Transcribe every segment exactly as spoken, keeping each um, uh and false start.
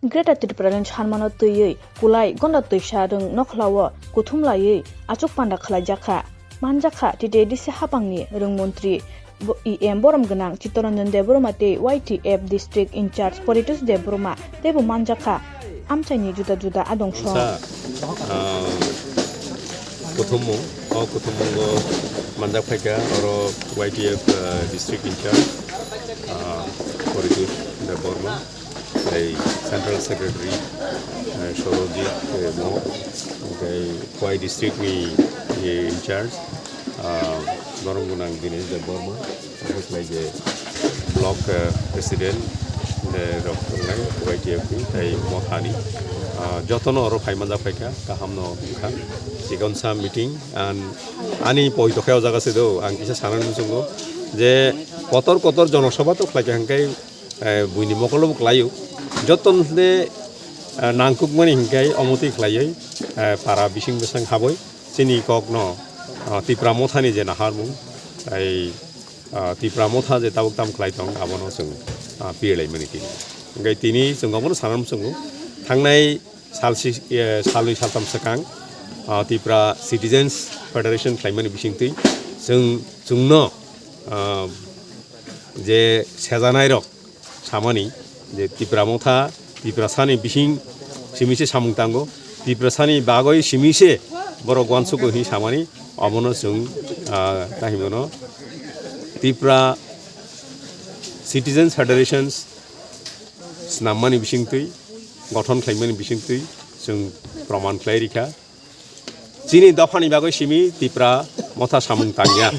Greater Tipraland sanmano twiwi kulai gonda twisa rwng nokhlao kuthum laiwi achuk panda khlaijakha. Manjakha T T A D C hapangni rwng montri bo-, E M borom gwnang Chittaranjan Debbarma tei Y T F district in charge Paritosh Debbarma teibo manjakha amchaini juda juda adong song. Sa, ah, kuthumung, o kuthumung o manjak phaikha oro Y T F, ah, district in charge, ah, Paritosh Debbarma. Tei Central Secretary, eh, Sorojit, eh, Mo, tei Khowai District ni, eh, in charge, ah, borom gwnang Dinesh Debbarma, tei khlai je Block, eh, President, eh, rok wngnai Y T F ni, tei Mothani, ah, jotono oro phai manjak phaikha, kaham no wngkha. Chikonsa meeting, and ani poi tokhe o jaga se do, ang kisa sanani muchungo je kotor kotor jonosabha to khlaikha hwnkhe, eh, buini mokolo bo khlaio. Joto hwnkhe, eh, nangkukmani hwnkhe omo twi khlaiwi, eh, para bising bwsang habwi chini kokno, ah, Tipra Mothani je naharmung, tei, ah, Tipra Motha je tabuk tam khlai tong, abono chwng, ah, pirilaimani tini. Hwnkhe tini chwng omono sanam chwngo. Thangnai salsi, eh, salwi saltham swkang, ah, Tipra Citizens Federation khlaimani bisingtwi chwng, chwngno, ah, je sejanairok samani je Tipra Motha, Tiprasani bising simi se samung tango, Tiprasani bagwi simi se borok uansugo hinwi samani, omono chwng, ah, tahimano Tipra Citizens Federations snammani bisingtwi, gothon khlaimani bisingtwi chwng proman khlai rikha. Chini dophani bagwi simi Tipra Motha samung tangya.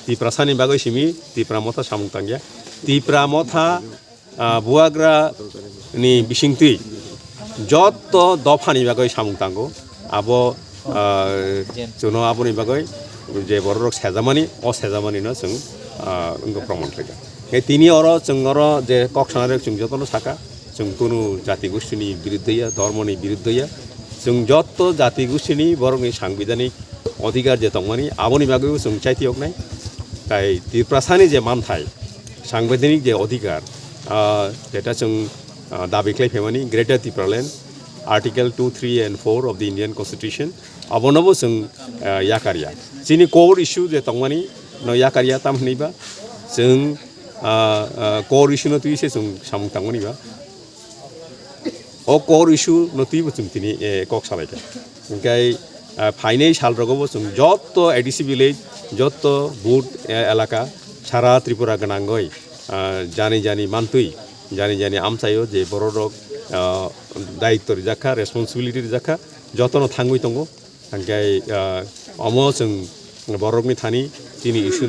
Tiprasani bagwi simi Tipra Motha samung tangya. Tipra Motha, ah, buagra ni bisingtwi jotto dophani bagwi samung tango. Abo, ah, chwngno aboni bagwi je bororok sejamani, o sejamanino chwng, ah, wngkha proman khlaikha. Tei tini oro chwng oro je kok sanarok chwng jotono saka, chwng kunu jati gostini biruddhe ya, dhormoni biruddhe ya, chwng jotto jati gostini borokni sangbidanik odhikar je tongmani, aboni bagwibo chwng chaitiyoknai. Tai Tiprasani je manthai, sangbidanik je odhikar, ah, jeta chwng, ah, dabi khlai phaimani Greater Tipraland, Article two, three and four of the Indian Constitution, abonobo chwng, ah, yakarya. Chini core issue je tongmani no yakarya, tam hwnwiba chwng, ah, ah, core issue no twi se chwng samung tangmani ba. O core issue no twibo chwng tini, eh, kok salaikha. Hwnkhe, ah, phainai salrogobo chwng jotto A D C village, jotto booth, eh, elaka, sara Tripura gwnangwi, ah, jani jani mantwi, jani jani amchaio je bororok, ah, daitto rijakha, responsibility rijakha, jotono thangwi tongo. Hwnkhe, ah, omo chwng borokni thani chini issue